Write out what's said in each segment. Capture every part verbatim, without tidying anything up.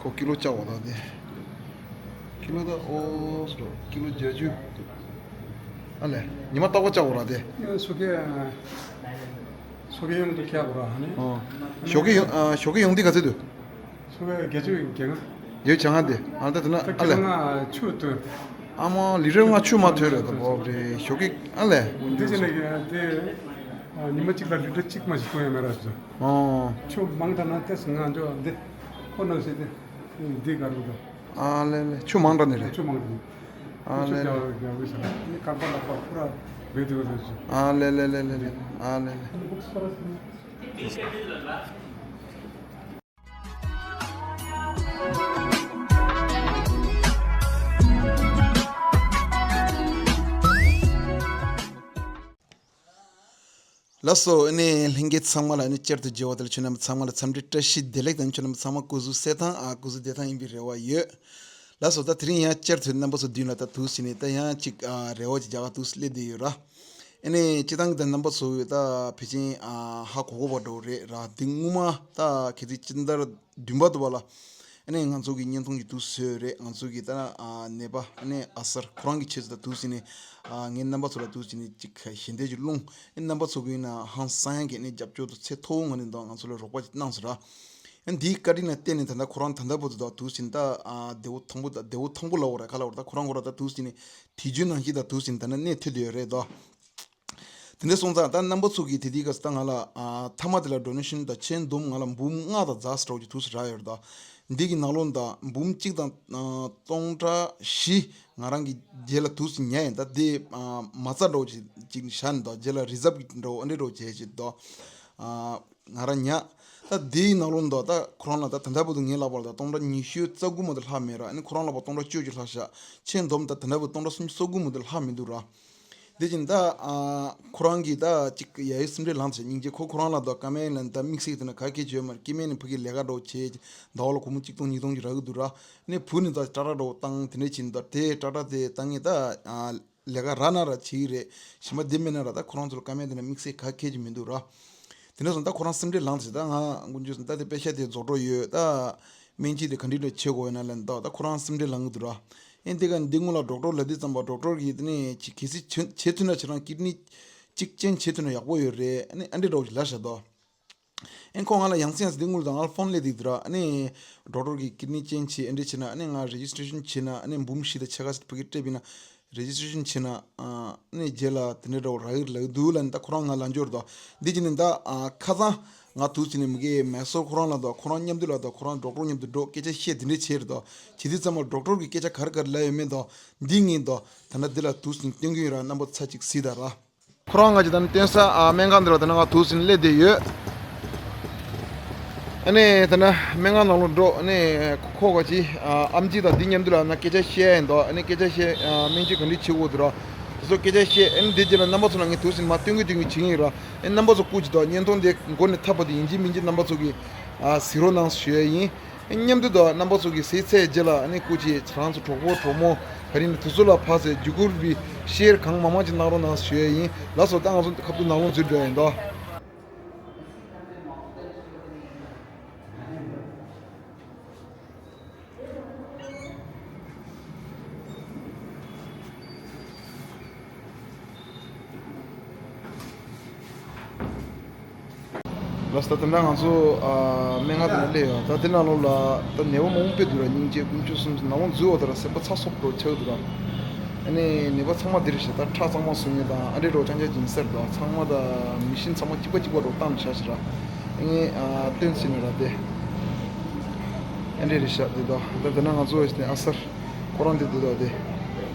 ཁོ་ཀི་ལོ་བཅག་འོ་ད་དེ། ཀི་ལོ་ད་ཨོ་སོ་ཀི་ལོ་བརྒྱད་ཅུ། ཨ་ལས། ཉི་མ་རྟག་པར་བཅག་འོ་ར་དེ། ཞོགས་ཀས་ཞོགས་ཀས་ཡོང་དུ་ཁྱག་འོ་ར་ཧ་ནི། ཨོ། ཞོགས་ཀས་ཡོང་ཨ་ཞོགས་ཀས་ཡོང་དུས་ག་ཚོད་དུ། ཞོགས་ཀས་བརྒྱད་ཅུ་ཡོད་ཀྱང་། ཡོད་བྱ་ང་དེ། ཨ་ད་དེ་ན་ད་ཨ་ཁྱི་ལས། ང་ཆུ་བཏོན། ཨ་མ་ལི་རེ་ང་ཆུ་མ་ཐོས་རེད་ད་བོ་རེད་ཞོགས་ཀས་ཨ་ལས། འདི་ཅི་ནས་ཀྱི་དེ་ཉི་མ་གཅིག་ལ་ལི་ཏྲ་གཅིག་མ་ཞིག་བཏོན་ཡོད་མེད་ར་ཟེར། ཨོ། ཆུ་མང་དྲགས་ན་ཏེས་ང་འཇོག་འདི་ཁོ་ནང་བཞིན་དེ་འདི་ག་རུ་འགྲོ། ཨ་ལེ་ལེ་ཆུ་མང་དྲགས་ནི་རེད། ཆུ་མང་དྲགས་ནི། ཨ་ཆུ་ལེ་རྒྱག་ལེ། རྒྱག་གི་ཟེར་ནི་ཀར་པ་ལག་པ་ཁོ་ར་བེད་དུ་རེད་ཟེར། ཨ་ལེ་ལེ་ལེ་ལེ་ལེ། ཨ་ལེ་ལེ། ལགས་སོ། ཨ་ནི་ལྷན་རྒྱས་ཚང་མ་ལ་ཨ་ནི་བསྐྱར་དུ་མཇལ་བ་དེ་ལ་ཁྱོད་རྣམ་པ་ཚང་མ་ལ་འཚམས་འདྲི་བཀྲ་ཤིས་བདེ་ལེགས་དང་། ཁྱོད་རྣམ་པ་ཚང་མ་སྐུ་གཟུགས་གསལ་ཐང་ཨ་སྐུ་གཟུགས་བདེ་ཐང་ཡིན་པའི་རེ་བ་ཡོད། ལགས་སོ། ད་དེ་རིང་ཡང་བསྐྱར་དུ་རྣམ་པ་ཚོ་མདུན་ལ་ད་འདུག་ཟེར་ནས་ད་ཡང་ཅིག་ཨ་རེ་བ་ཅིག་རྒྱག་ག་འདུག་སླེབས་བསྡད་ཡོད་ར། ཨ་ནི་སྤྱིར་བཏང་གི་ད་རྣམ་པ་ཚོ་ད་ཕལ་ཆེར་ཨ་ཧ་གོ་གོ་བ་འདྲ་བོ་རེད་ར། དེ་སྔོན་མ་ད་གལ་སྲིད་སྤྱི་ཟླ་བདུན་པ་དུ་བ་ལ། ཨ་ནི་ང་ཚོ་གི་བརྙན་ཐུང་གི་དུས་ཚོད་རེད། ང་ཚོ་གི་ད་ཨ་ནད་པ་ཨ་ནི་ཨ་གསར་ཁོ་རང་གི་ཆེད་དུ་ད་འདུག་ཟེར་ནས་ཨ་ངས་རྣམ་པ་ཚོ་ལ་འདུག་ཟེར་ནས་ཅིག་ཞལ་འདེབས་ཅིག་སློང་། ཨ་རྣམ་པ་ཚོ་གི་ན་ཧང་སང་ཡང་གི་ཨ་ནི་རྒྱབ་སྐྱོར་དུ་ཚད་མཐོ་བོ་ངང་ནས་ད་ང་ཚོ་ལ་རོགས་པ་ཅིག་གནང་ཟེར་ར། ཨ་འདིའི་བཀའ་དྲིན་ལ་བརྟེན་ནས་ད་ལྟ་ཁོ་རང་ད་ལྟ་བར་དུ་ད་འདུག་ཟེར་ནས་ད་ཨ་བདེ་བོ་ཐང་པོ་ད་བདེ་བོ་ཐང་པོ་ལབ་དགོས་རེད་ག་ལབ་དགོས་རེད། ད་ཁོ་རང་ཁོ་རང་ད་འདུག་ཟེར་ནས་དུས་རྒྱུན་ནང་བཞིན་ད་འདུག་ཟེར་ནས་ད་ནི་གནས་ཐུབ་བསྡད་ཡོད་རེད་དོ། དེ་འདྲ་སོང་ཙང་ད་རྣམ་པ་ཚོ་གིས་དེ་དུས་སྐབས་སུ་ད་ང་ལ་ཨ་མཐའ་མ་དེ་ལ་ཌོ་ནེ་ཤན་དང་ཆེན་བསྡོམས་ང་ལ་འབུམ་ལྔ་དང་ཛ་ཟེར་འདྲ་བོ་ཅིག་ཐུག་སོང་རག་ཡོད་རེད་ད། འདི་གི་ནང་ལོགས་ད་འབུམ་གཅིག་དང་ཨ་སྟོང་ཕྲག་བཞི་ང་རང་གི་རྗེས་ལ་ཐུག་སོང་ཉར་ཡིན། ད་དེ་ཨ་མ་རྩ་འདྲ་བོ་ཅིག་ཅིག་བཞག་ནས་ད་རྗེས་ལ་རི་ཛབ་ཀྱི་འདྲ་བོ་ཨ་འདྲ་འདྲ་བོ་བྱས་ཅིག་ད་ཨ་ང་རང་ཉར། ད་དེའི་ནང་ལོགས་ད་ད་ཁོ་རང་ལ་ད་ད་ལྟ་བར་དུ་ངའི་ལག་པར་ད་སྟོང་ཕྲག་ཉི་ཤུ་རྩ་དགུ་མ་གཏོགས་ལྷག་མེད་ར། ཨ་ནི་ཁོ་རང་ལག་པར་སྟོང་ཕྲག་བཅུ་གཅིག་ལྷག་བཞག་ཆེན་བསྡོམས་ད་ད་ལྟ་བར་སྟོང་ཕྲག་སུམ་ཅུ་སོ་དགུ་མ་གཏོགས་ལྷག་མི་འདུག་ར། དེ་བཞིན་ད་ཨ་ཁོ་རང་གིས་ད་ཅིག་ཡ་ཡི་སེམས་ཁྲལ་ལངས་ཤག་སྙིང་རྗེ། ཁོ་ཁོ་རང་ལ་ད་ཀ་མེད་ལ་ད་དམིགས་བསལ་དེ་ན་ག་གེ་བྱོས་མ་རེད། སྐྱེ་དམན་ནི་ཕ་གི་ལས་ཀ་འདྲ་བོ་བྱས་ཟླ་བ་ལ་སྒོར་མོ་གཅིག་སྟོང་ཉིས་སྟོང་ཅིག་རག་གི་འདུག་ར། ནས་བུ་ནི་ད་ཏྲ་ཏྲ་འདྲ་བོ་བཏང་དེ་འདྲ་བྱས་ད་དེ་ཏྲ་ཏྲ་དེ་བཏང་ངེས་ད་ཨ་ལས་ཀ་རག་ན་ར་བྱེད་ཀྱི་རེད། གཞན་པ་དེ་མེད་ན་ར་ད་ཁོ་རང་ཚོ་ལ་ཀ་མེད་དེ་ན་དམིགས་བསལ་ག་གེ་ཅིག་མི་འདུག་ར། དེ་འདྲ་སོང་ད་ཁོ་རང་སེམས་ཁྲལ་ལངས་ཟེར། ད་ང་དཀོན་མཆོག་གསུམ་ད་དེ་པེ་ཤ་དེ་རྫོགས་འགྲོ་ཡོད་ད། སྨན་བཅོས་དེ་ག་འདྲ་འདྲ་བྱེད་དགོས་ཡོད་ན་ལན་ད་ད་ཁོ་རང་སེམས་ཁྲལ་ལངས་གི་འདུག་ར། ཨེ་འདི་ག་འདི་སྔོན་ལ་ཌོག་ཊར་ལབ་དུས་ཙམ་པ་ཌོག་ཊར་གིས་དེ་ནས་ཅིག་གལ་སྲིད་བྱེད་བྱེད་ཐུབ་ན་ཁྱེད་རང་ཀིཌ་ནི་གཅིག་ཅན་བྱེད་ཐུབ་ན་ཡག་པོ་ཡོད་རེད། ཨ་ནི་ཨ་འདྲ་འདྲ་བོ་ཞིག་ལབ་ཤག་ད། ཨེ་ཁོ་ང་ལ་ཡང་སེ་ཡང་སེ་འདི་སྔོན་ལ་ད་ང་ལ་ཕོན་སླེབས་འདུག་ར། ཨ་ནི་ཌོག་ཊར་གིས་ཀིཌ་ནི་ཅན་བྱེད་ཨ་འདྲ་བྱེད་ན་ཨ་ནི་ང་རེ་ཇི་སི་ཊེ་ཤན་བྱེད་ན་ཨ་ནི་འབུམ་བཞི་དང་ཕྱེད་ཀ་ཕ་གི་སྤྲད་པ་ཡིན་ན་རེ་ཇི་སི་ཊེ་ཤན་བྱེད་ན་ཨ་ནི་རྗེས་ལ་དེ་འདྲ་འདྲ་བོ་རག་གི་རེད་ལབ་འདུག་ལབ་ནས་ད་ཁོ་རང་ང་ལ་འབྱོར་ད། འདི་བྱས་ནས་ད་ཨ་ཁ་སང་ང་དུས་ཚོད་ནས་མི་དགེ་མེ་སོར་ཁོ་རང་ལ་ད་ཁོ་རང་མཉམ་དུ་ལ་ད་ཁོ་རང་ཌོག་ཊར་མཉམ་དུ་འགྲོ་སྐད་ཆ་བཤད་དེ་འདྲ་བྱས་རེད་ད། བྱེད་དུས་ཙམ་པ་ཌོག་ཊར་གིས་སྐད་ཆ་ག་རེ་ག་རེ་ལབ་ཡོད་མེད་ད་འདི་ངས་ད་ད་ནི་འདི་ལ་དུས་ཚོད་སྟོན་གྱི་ཡོད་ར། རྣམ་པ་ཚོ་ཅིག་གཟིགས་ད་ར། ཁོ་རང་ང་ཅིག་ད་ནི་སྟོན་ས་ཨ་སྨན་ཁང་འདི་ལ་ད་ནི་ང་དུས་ཚོད་སླེབས་བསྡད་ཡོད། ཨ་ནི་ད་ནི་སྨན་ཁང་ནང་ལ་འགྲོ། ཨ་ནི་ཁོ་ག་ཅི་ཨ་ཨམ་ཆི་དང་འདི་མཉམ་དུ་ལ་ན་སྐད་ཆ་བཤད་ཡིན་ད། ཨ་ནི་སྐད་ཆ་བཤད་ཨ་སྨན་བཅོས་ག་འདྲ་བྱེད་དགོས་འདུག་ར། དེ་ཚོ་སྐད་ཆ་བཤད། ཨ་ནི་འདི་རྗེས་ལ་རྣམ་པ་ཚོ་ལ་ངས་དུས་ཚོད་མར་སྟོན་གི་སྟོན་གི་བྱེད་ཀྱི་ཡིན་ར། ཨ་ནི་རྣམ་པ་ཚོ་སྐུ་མཁྱེན་ད་བརྙན་ཐུང་འདི་མགོ་ནས་མཐའ་བར་དུ་ཡིན་གཅིག་མིན་གཅིག་རྣམ་པ་ཚོ་གིས་ཨ་གཟིགས་རོགས་གནང་ཞུ་ཡ་ཡིན། མཉམ་དུ་དང་རྣམ་པ་ཚོ་གིས་གཟིགས་ཚར་རྗེས་ལ་ཨ་ནི་སྐུ་མཁྱེན་ཁྱེད་རང་ཚོ་གྲོགས་པོ་གྲོགས་མོ་ག་རེ་ཡིན་ན་དེ་ཚོ་ལ་ཕར་ཚུར་བརྒྱུད་སྐུར་བའི་ཤེར་གང་མང་མང་ཅིག་གནང་རོགས་གནང་ཞུ་ཡ་ཡིན། ལགས་སོ། ད་ང་ཚོ་ཁ་ཐུག་ནང་ལོགས་འཛུལ་འགྲོ་ཡ་ཡིན་ད། ལགས་སོ། ད་དེ་འདྲ་ང་ཚོ་ཨ་སྨན་ཁང་དེ་ན་སླེབས་ཡོད། ད་དེ་ནང་ལོགས་ལ་ད་ནད་པ་མང་པོ་དཔེ་འདུག་ར། སྙིང་རྗེ། དཀོན་མཆོག་གསུམ་ནང་ལོགས་འཛུལ་བ་དང་ར་སེམས་པ་ཚ་སོབ་འགྲོ་ཆགས་འདུག་ར། ཨ་ནི་ནད་པ་ཚང་མ་འདི་རེད་ཤག་ད་ཁྲག་གཙང་མ་བཟོ་མཁན་དང་ཨ་འདྲས་རོ་རྐྱང་རྐྱང་ཅིག་ཡིན་ས་རེད་ད། ཚང་མ་ད་མི་ཤིན་ཚང་མ་གཅིག་པ་གཅིག་པ་རོ་བཏང་བཞག་ཤག་ར། ཨ་ནི་ཨ་སྟོན་ཟིན་ནས་ར་དེ་ཨ་འདྲས་རེད་ཤག་དེ་ད་ད་དེ་ན་ང་ཚོ་ཨ་སར་ཁོ་རང་དེ་དེ་ད་དེ།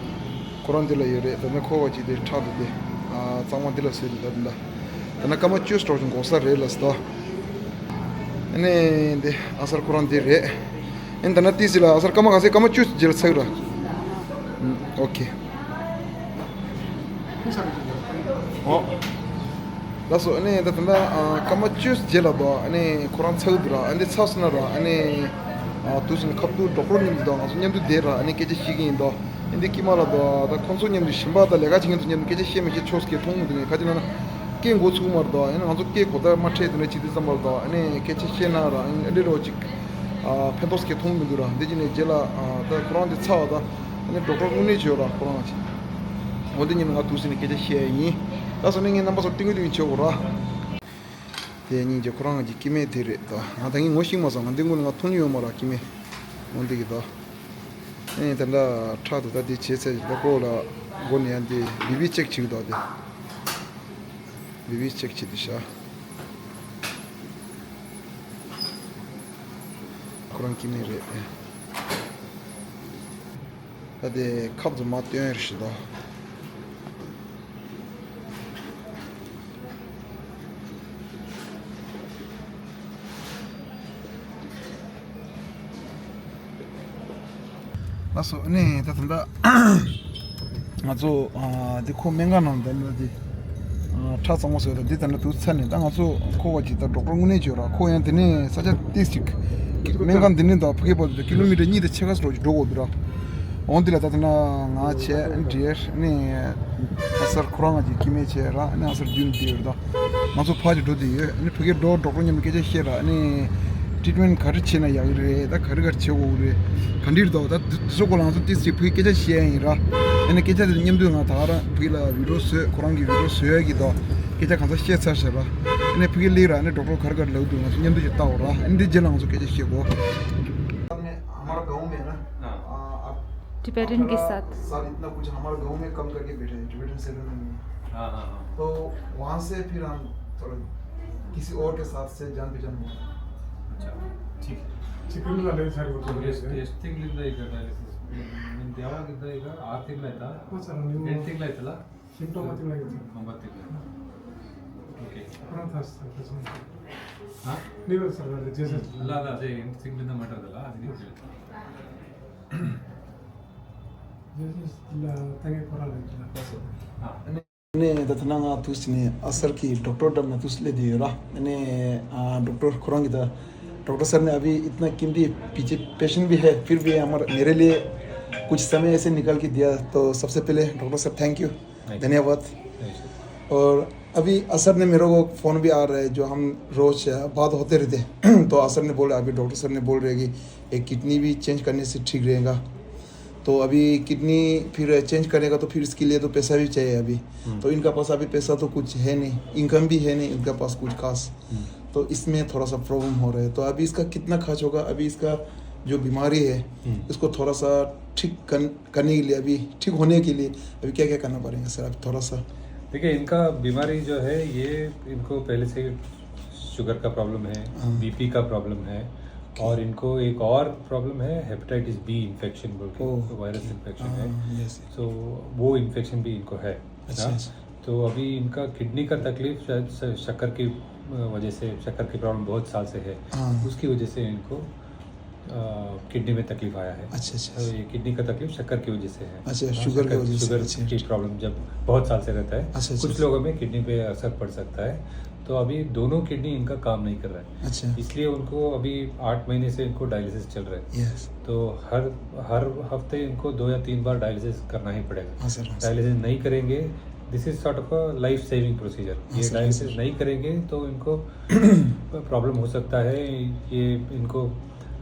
ཁོ་རང་འདི་ལ་ཡོད་རེད། ད་ནི་ཁོ་བ་ཅིག་དེ་ཁྲག་དེ་དེ་ཨ་གཙང་མ་འདི་ལ་བཟོས་ནས་ད་འདི་ལ་ད་ནི་སྐར་མ་བཅུ་སྲོག་ཅིག་འགོར་ས་རེད་ལ་ཟེར་ད། ཨ་ནི་འདི་ཨ་སར་ཁོ་རང་འདི་རེད། ཨ་ནི་ད་ནི་ཏི་སི་ལ་ཨ་སར་སྐར་མ་ག་ཚོད་སྐར་མ་བཅུ་རྗེས་ལ་ཚར་གི་ར། ཨོ་ཁེ། ཨོ། ལགས་སོ། ཨ་ནི་ད་ད་ནི་ཨ་སྐར་མ་བཅུ་རྗེས་ལ་ད་ཨ་ནི་ཁོ་རང་ཚར་གི་འདུག་ར། ཨ་ནི་ཚར་སོང་ན་ར་ཨ་ནི་ཨ་དུས་ཚོད་ཁ་ཐུག་ཌོག་ཊར་མཉམ་དུ་ད་ང་ཚོ་མཉམ་དུ་བསྡད་ར། ཨ་ནི་སྐད་ཆ་བཤད་ཀྱི་ཡིན་ད། ཨ་འདི་ཀི་མ་ལ་དང་ད་ཁོང་ཚོ་མཉམ་དུ་གཞན་པ་དང་ལས་ཀ་བྱེད་མཁན་ཚོ་མཉམ་དུ་སྐད་ཆ་བཤད་མི་བཤད་ཆོག་ཟེར་མཐོང་གི་འདུག་ནས་ག་ཅི་ལབ་ན་སྐད་འགོ་ཚུགས་མ་རེད་དོ། ཡང་ན་ང་ཚོ་སྐད་གོ་བརྡ་མ་འཕྲད་དེ་འདྲ་བྱེད་དུས་ཙམ་པ་ལ་དོ་ཨ་ནི་སྐད་ཆ་བཤད་ན་ར་ཨ་འདྲ་རོ་ཅིག་ ཨ་ཕན་ཐོགས་སྐད་མཐོང་མི་འདུག་ར། འདི་ཅི་ནས་རྗེས་ལ་ཨ་ད་ཁོ་རང་འདི་ཚར་བ་ད་ཨ་ནི་ཌོག་ཊར་དངོས་གནས་བྱོས་ར་ཁོ་རང་ཅི། འོ་འདི་ཉིན་ང་ཐུག་ཟིན་ནས་སྐད་ཆ་བཤད་ཡ་ཡིན། ད་སོ་ནས་ངའི་རྣམ་པ་ཚོ་ཏིང་ངེ་ཏིང་བྱོས་གོ་ར། དེ་སྙིང་རྗེ་ཁོ་རང་གི་སྐྱེ་དམན་དེ་རེད་ད། ང་ད་ངས་ངོ་ཤེས་མ་སོང་། ང་འདི་ངོ་ནས་ང་མཐོང་མྱོང་མ་ར་སྐྱེ་དམན། འོ་འདི་གི་ད། ཨེ་ད་ལྟ་ཁྲག་ཏུ་ད་དེ་བྱེད་ཚད་ད་ཀོ་ལ་སྒོ་ནས་ཡང་དེ་བི་བི་ཅེག་བྱེད་ཀྱི་འདུག་དེ། བི་བི་ཅེག་བྱེད་དེ་ཤ། ཁོ་རང་སྐྱེ་དམན་རེད། ད་དེ་ཁབ་ཏུ་མ་སྟོན་རེ་ཞིག་དོ། ལགས་སོ། ཨ་ནི་ད་ད་ལྟ་ང་ཚོ་ཨ་འདི་ཁོ་སྨན་ཁང་ནང་ད་ལྟ་འདི་ཨ་ཁྲག་གཙང་མ་བཟོས་ད་འདི་ད་ལྟ་དུས་ཚར་ནས་ད་ང་ཚོ་ཁོ་བ་ཅིག་ད་ཌོག་ཊར་དངོས་གནས་བྱོས་ར། ཁོ་ཡང་དེ་ནས་ས་ཆ་ཏིས་ཅིག་སྨན་ཁང་འདི་ནས་ད་ཕ་གི་བར་དུ་ཀི་ལོ་མི་ཊར་གཉིས་དང་ཕྱེད་ཀ་ཙམ་ཅིག་འགྲོ་དགོས་འདུག་ར། འོང་འདི་ལ་ད་ད་ན་ང་བྱས་འདྲིས་ནས་ཨ་སར་ཁོ་རང་ང་ཅིག་སྐྱེ་དམན་བྱས་ར། ཨ་ནི་ཨ་སར་རྒྱུན་འདི་ཡོད་ད། ང་ཚོ་ཕར་ཅིག་འགྲོ་དེ་ཡོད། ཨ་ནི་ཕ་གིར་འགྲོ་ཌོག་ཊར་མཉམ་དུ་སྐད་ཆ་བཤད་ར། ཨ་ནི་ཊི་རི་ཊི་མེན་ཊི་ག་རེ་བྱས་ན་ཡག་གི་རེད། ད་ག་རེ་ག་རེ་བྱེད་དགོས་རེད། ག་འདྲ་རེད་ད། ད་འདི་ཚོ་སྐོར་ལ་ང་ཚོ་ཏིས་ཅིག་ཕ་གིར་སྐད་ཆ་བཤད་ཡ་ཡིན་ར། ཨ་ནི་སྐད་ཆ་དེ་མཉམ་དུ་ང་ད་ག་རང་ཕ་གི་ལ་བི་ཌི་ཡོ་བཟོས། ཁོ་རང་གི་བི་ཌི་ཡོ་བཟོས་ཡ་གི་ད་སྐད་ཆ་གང་ཚ་བཤད་ཚར་ཤག་ར། ཨ་ནི་ཕ་གིར་སླེབས་ར། ཨ་ནི་ཌོག་ཊར་ག་རེ་ག་རེ་ལབ་འདུག་ང་ཚོ་མཉམ་དུ་ཅིག་ལྟ་འོ་ར། ཨ་ནི་འདི་རྗེས་ལ་ང་ཚོ་སྐད་ཆ་བཤད་དགོས། हमारा गांव में ना, हाँ। आ, आप Tibetan के साथ। साथ इतना कुछ हमारा गांव में कम करके बैठे हैं, टिबेटन सेरेमनी में। हाँ, हाँ, हाँ। तो वहाँ से फिर हम थोड़ा किसी और के साथ से जान पहचान हुआ। अच्छा, ठीक है। चिकन वाले सर को तो तो रेस्ट, रेस्ट थिंग लिंदा इधर डायलिसिस। मैं देवा लिंदा इधर आते में था। वो सर, नहीं, वो रेड थिंग लाइट था। Symptomatic लाइट था। हम बात कर। ओके। अपना था सर, कसम। हाँ? नहीं, वो सर, जैसे ला, ला, से थिंग लिंदा मटर दला, आज नहीं चलता। ནས་ད་ཐ་ན་ང་དུས་ནས་ཨ་སར་གྱི་ཌོག་ཊར་འགྲམ་ན་དུས་སླེབས་དུས་ཡོད་ར། ནས་ཌོག་ཊར་ཁོ་རང་གིས་ད डॉक्टर सर ने अभी इतना कीमती पीछे पेशेंट भी है, फिर भी हमारा, मेरे लिए कुछ समय ऐसे निकाल के दिया, तो सबसे पहले डॉक्टर सर, थैंक यू, धन्यवाद। और अभी असर ने मेरे को फ़ोन भी आ रहा है, जो हम रोज़ बात होते रहते हैं। तो असर ने बोल रहे, अभी डॉक्टर सर ने बोल रहे कि एक किडनी भी चेंज करने से ठीक रहेगा। तो अभी किडनी फिर चेंज करने का, तो फिर इसके लिए तो पैसा भी चाहिए अभी। हम्म। तो इनका पास अभी पैसा तो कुछ है नहीं, इनकम भी है नहीं इनका पास कुछ खास। हम्म। तो इसमें थोड़ा सा प्रॉब्लम हो रहा है। तो अभी इसका कितना खर्च होगा, अभी इसका जो बीमारी है, हम्म। इसको थोड़ा सा ठीक कर, करने के लिए, अभी ठीक होने के लिए अभी क्या क्या करना पड़ेगा सर, अभी थोड़ा सा? देखिए, इनका बीमारी जो है, ये इनको पहले से शुगर का प्रॉब्लम है, हाँ। बीपी का प्रॉब्लम है, ओके। और इनको एक और प्रॉब्लम है, हेपेटाइटिस बी इन्फेक्शन बोल के, ओह, तो वायरस ओके। इन्फेक्शन है। हाँ, यस। तो वो इन्फेक्शन भी इनको है, अच्छा, हाँ। अच्छा। तो अभी इनका किडनी का तकलीफ शायद श-, शक्कर की, अ, वजह से, शक्कर की प्रॉब्लम बहुत साल से है, हाँ। उसकी वजह से इनको, अ, किडनी में तकलीफ आया है। अच्छा, अच्छा, तो अच्छा। ये किडनी का तकलीफ शक्कर की वजह से है। अच्छा, हाँ, शुगर की शक्कर, वजह से, शुगर अच्छा, की अच्छा। प्रॉब्लम जब बहुत साल से रहता है, अच्छा, अच्छा, कुछ अच्छा। लोगों में किडनी पे असर पड़ सकता है। तो अभी दोनों किडनी इनका काम नहीं कर रहा है। अच्छा। इसलिए उनको अभी आठ महीने से इनको डायलिसिस चल रहा है। यस। तो हर, हर हफ्ते इनको दो या तीन बार डायलिसिस करना ही पड़ेगा। हाँ सर, हाँ सर। डायलिसिस नहीं करेंगे, this is sort of a life saving procedure। हाँ ये सर, हाँ डायलिसिस सर। नहीं करेंगे तो इनको प्रॉब्लम हो सकता है, ये इनको,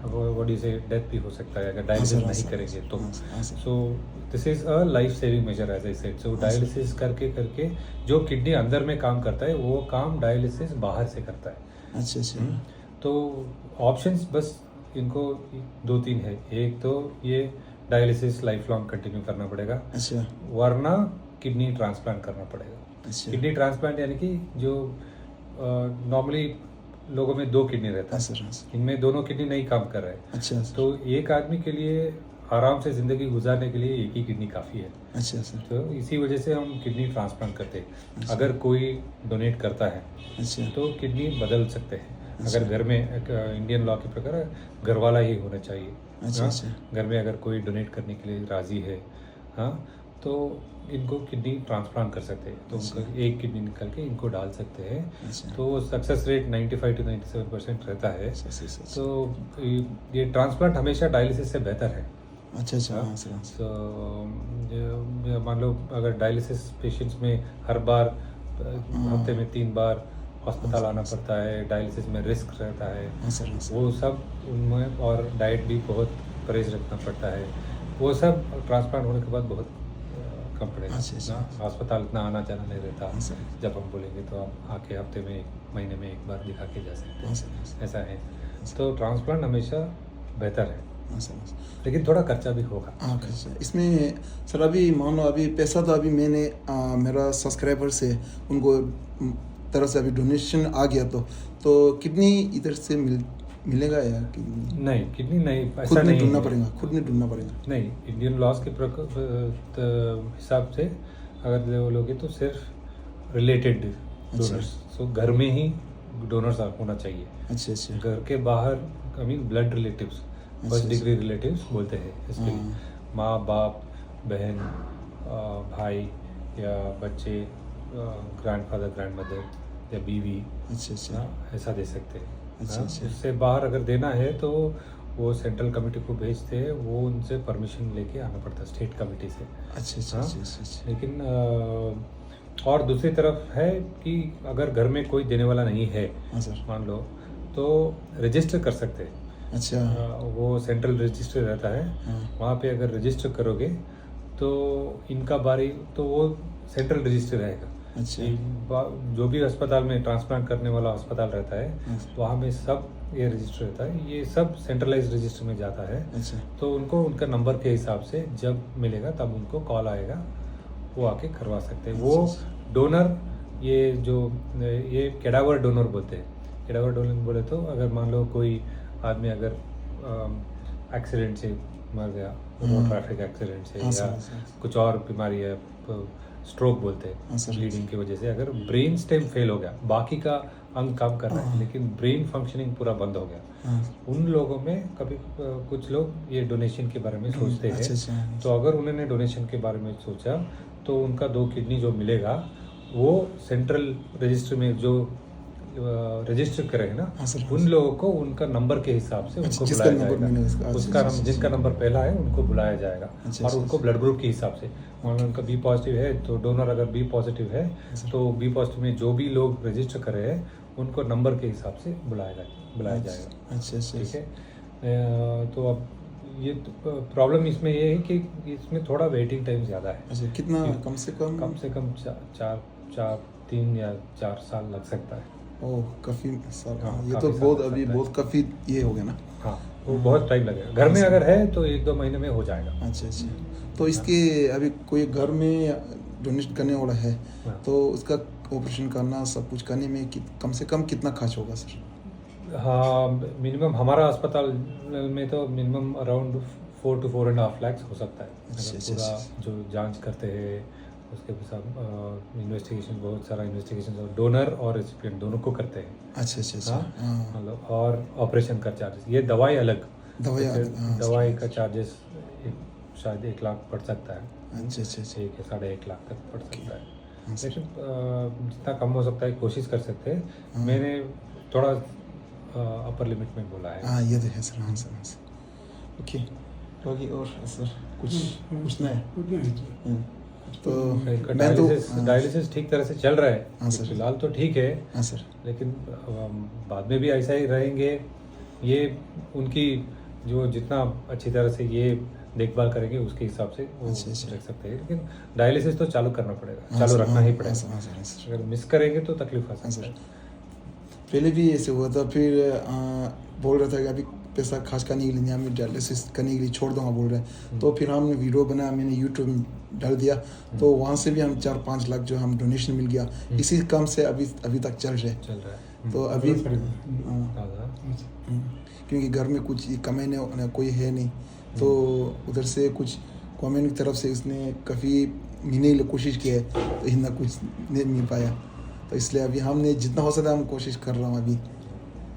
what do you say, death भी हो सकता है अगर हाँ सर, डायलिसिस हाँ नहीं सर, करेंगे तो। हाँ सर, हाँ sir. So this is a life saving measure, as I said। So हाँ सर। डायलिसिस करके करके जो किडनी अंदर में काम करता है, वो काम डायलिसिस बाहर से करता है। अच्छा, अच्छा। हम्म, तो ऑप्शंस बस इनको दो तीन है। एक तो ये डायलिसिस लाइफ लॉन्ग कंटिन्यू करना पड़ेगा, अच्छा। वरना किडनी ट्रांसप्लांट करना पड़ेगा। अच्छा। किडनी ट्रांसप्लांट यानी कि जो, अ, नॉर्मली लोगों में दो किडनी रहता है, हाँ सर, हाँ सर। इनमें दोनों किडनी नहीं काम कर रहे। अच्छा, सर। तो एक आदमी के लिए आराम से ज़िंदगी गुजारने के लिए एक ही किडनी काफ़ी है। अच्छा, सर। तो इसी वजह से हम किडनी ट्रांसप्लांट करते हैं। अच्छा। अगर कोई डोनेट करता है, अच्छा। तो किडनी बदल सकते हैं। अच्छा। अगर घर में, एक, अ, इंडियन लॉ के प्रकार घर वाला ही होना चाहिए। अच्छा, हाँ? अच्छा। घर में अगर कोई डोनेट करने के लिए राजी है, हाँ, तो इनको किडनी ट्रांसप्लांट कर सकते हैं। तो अच्छा। उनका एक किडनी निकाल के इनको डाल सकते हैं। अच्छा। तो success rate ninety five to ninety seven percent रहता है। अच्छा, अच्छा, अच्छा। तो ये, ये ट्रांसप्लांट हमेशा डायलिसिस से बेहतर है। अच्छा, अच्छा, हाँ? हाँ, सर, हाँ, सर। तो ये, ये मान लो अगर डायलिसिस पेशेंट्स में हर बार, अ, हाँ। हफ्ते में तीन बार अस्पताल आना पड़ता है, डायलिसिस में रिस्क रहता है, हाँ सर, हाँ सर। वो सब उनमें, और डाइट भी बहुत परहेज रखना पड़ता है। वो सब ट्रांसप्लांट होने के बाद बहुत अ, कम पड़ेगा। अच्छा, अच्छा। ना, अस्पताल इतना आना जाना नहीं रहता। हाँ सर। जब हम बोलेंगे तो आप आके हफ्ते में, एक महीने में एक बार दिखा के जा सकते हैं। हाँ सर, हाँ सर। ऐसा है। तो ट्रांसप्लांट हमेशा बेहतर है। हाँ सर, हाँ सर। लेकिन थोड़ा खर्चा भी होगा। हाँ, खर्चा। इसमें सर, अभी मान लो, अभी पैसा तो अभी मैंने, आ, मेरा सब्सक्राइबर से उनको, उम, तरफ से अभी डोनेशन आ गया, तो तो किडनी इधर से मिल मिलेगा या किडनी? नहीं, किडनी नहीं, ऐसा खुद ने नहीं ढूंढना है। पड़ेगा, खुद ने ढूंढना पड़ेगा। नहीं, इंडियन लॉज के प्रक-, अ, त-, हिसाब से अगर वो लोगे तो सिर्फ रिलेटेड अच्छा। डोनर्स, तो घर में ही डोनर्स होना चाहिए। अच्छा, अच्छा। घर के बाहर, I mean, blood relatives, first अच्छा, डिग्री रिलेटिव्स बोलते हैं इसके लिए। हाँ। माँ, बाप, बहन, अ, भाई या बच्चे, ग्रैंडफादर, ग्रैंडमदर या बीवी, अच्छा, अच्छा। हाँ, ऐसा दे सकते हैं। अच्छा, हाँ, अच्छा। उससे बाहर अगर देना है तो वो सेंट्रल कमेटी को भेजते हैं, वो उनसे परमिशन लेके आना पड़ता है स्टेट कमेटी से। अच्छा, अच्छा, हाँ, अच्छा, अच्छा, अच्छा। लेकिन, अ, और दूसरी तरफ है कि अगर घर में कोई देने वाला नहीं है, हाँ सर। मान लो, तो रजिस्टर कर सकते हैं। अच्छा। अ, वो सेंट्रल रजिस्टर रहता है, हाँ। वहाँ पे अगर रजिस्टर करोगे तो इनका बारी, तो वो सेंट्रल रजिस्टर रहेगा। अच्छा। ये बा-, जो भी अस्पताल में ट्रांसप्लांट करने वाला अस्पताल रहता है, अच्छा। वहाँ में सब ये रजिस्टर रहता है, ये सब सेंट्रलाइज रजिस्टर में जाता है। अच्छा। तो उनको उनका नंबर के हिसाब से जब मिलेगा तब उनको कॉल आएगा, वो आके करवा सकते हैं। अच्छा, वो अच्छा। डोनर, ये जो, ये कैडावर डोनर बोलते हैं। कैडावर डोनर बोले तो अगर मान लो कोई आदमी अगर, अम, एक्सीडेंट से मर गया, रोड हाँ। ट्रैफिक एक्सीडेंट से हाँ, या सर, सर। कुछ और बीमारी है, स्ट्रोक बोलते हैं, हाँ, सर। ब्लीडिंग की वजह से अगर ब्रेन स्टेम फेल हो गया, बाकी का अंग काम कर रहा है, हाँ। लेकिन ब्रेन फंक्शनिंग पूरा बंद हो गया, हाँ। उन लोगों में कभी, अ, कुछ लोग ये डोनेशन के बारे में हम्म, सोचते हैं। अच्छा, अच्छा, हाँ। तो अगर उन्होंने डोनेशन के बारे में सोचा, तो उनका दो किडनी जो मिलेगा, वो सेंट्रल रजिस्टर में जो, अ, रजिस्टर करे हैं ना, हाँ, सर, हाँ, उन सर। लोगों को उनका नंबर के हिसाब से अच्छा, उनको जिसका बुलाया नंबर जाएगा। मैंने उसका, अच्छा, उसका अच्छा, नम-, अच्छा, जिनका अच्छा। नंबर पहला है, उनको बुलाया जाएगा। अच्छा, और अच्छा, उनको अच्छा। ब्लड ग्रुप के हिसाब से, मान लो उनका बी पॉजिटिव है, तो डोनर अगर बी पॉजिटिव है, हाँ, सर। तो बी पॉजिटिव में जो भी लोग रजिस्टर करे हैं, उनको नंबर के हिसाब से बुलाया जाएगा, बुलाया अच्छा, जाएगा। अच्छा, अच्छा, ठीक है? अच्छा। अ, तो अब ये तो, अ, प्रॉब्लम इसमें ये है कि इसमें थोड़ा वेटिंग टाइम ज़्यादा है। अच्छा, कितना, क्यों? कम से कम? कम से कम चा-, चार, चार, तीन या चार साल लग सकता है। ओह, काफ़ी साल, हाँ, हाँ, ये काफ़ी तो साल बहुत, लग अभी सकता है। बहुत काफ़ी ये हो गया ना। हाँ, वो हाँ। बहुत टाइम लगेगा। घर में हाँ, सर। अगर है, तो एक दो महीने में हो जाएगा। अच्छा, अच्छा। तो हाँ। इसके अभी कोई घर में डोनेट करने वाला है, हाँ। तो उसका ऑपरेशन करना, सब कुछ करने में कित-, कम से कम कितना खर्च होगा, सर? हाँ, मिनिमम हमारा अस्पताल में तो minimum around four two four and half lakhs हो सकता है। अच्छा, अगर अच्छा, पूरा अच्छा। जो जांच करते हैं, उसके साथ, अ, इन्वेस्टिगेशन, बहुत सारा इन्वेस्टिगेशन, डोनर और रेसिपिएंट दोनों को करते हैं। अच्छा, अच्छा, अच्छा। हाँ, हाँ। मतलब, और ऑपरेशन का चार्जेस, ये दवाई अलग। दवाई तो फिर अलग, हाँ, दवाई सर। का चार्जेस एक, शायद एक लाख पड़ सकता है। अच्छा, अच्छा, अच्छा। एक या साढ़े एक लाख तक पड़ ओके। सकता है। हाँ, सर। लेकिन, अ, जितना कम हो सकता है, कोशिश कर सकते हैं। हाँ। मैंने थोड़ा, अ, अपर लिमिट में बोला है। हाँ, ये तो है, सर। हाँ, सर, हाँ, सर। ओके। बाकी और, सर, कुछ हम्म, हम्म। पूछना है? पूछना है, सर। हम्म। तो इनका मैं तो, डायलिसिस, हाँ। डायलिसिस ठीक तरह से चल रहा है। हाँ, सर। फिलहाल तो ठीक है। हाँ, सर। लेकिन, अम, बाद में भी ऐसा ही रहेंगे। ये उनकी जो जितना अच्छी तरह से ये देखभाल करेंगे, उसके हिसाब से वो अच्छा, अच्छा। रख सकते हैं। लेकिन डायलिसिस तो चालू करना पड़ेगा, हाँ, चालू सर, रखना हाँ, ही पड़ेगा। हाँ, सर, हाँ, सर, हाँ, सर। अगर मिस करेंगे तो तकलीफ आ हाँ, सकता सर। है। पहले भी ऐसे हुआ था, फिर, अ, बोल रहा था कि अभी पैसा खर्च करने के लिए नहीं, हमें डायलिसिस करने के लिए छोड़ दूंगा, बोल रहे हैं। हम्म। तो फिर हमने वीडियो बनाया, मैंने यूट्यूब में डाल दिया, तो हम्म। वहाँ से भी हम चार पाँच लाख जो हम डोनेशन मिल गया, हम्म। इसी काम से अभी, अभी तक चल रहे हैं। चल रहा है। हम्म। तो अभी, बहुत सारे। हाँ। दादा। हम्म। क्योंकि घर में कुछ ये कमाने वाला कोई है नहीं, तो हम्म। उधर से कुछ गवर्नमेंट की तरफ से उसने काफ़ी मिलने की कोशिश की है, तो इतना कुछ नहीं मिल पाया। तो इसलिए अभी हमने जितना हो सकता है, हम कोशिश कर रहा हूँ अभी।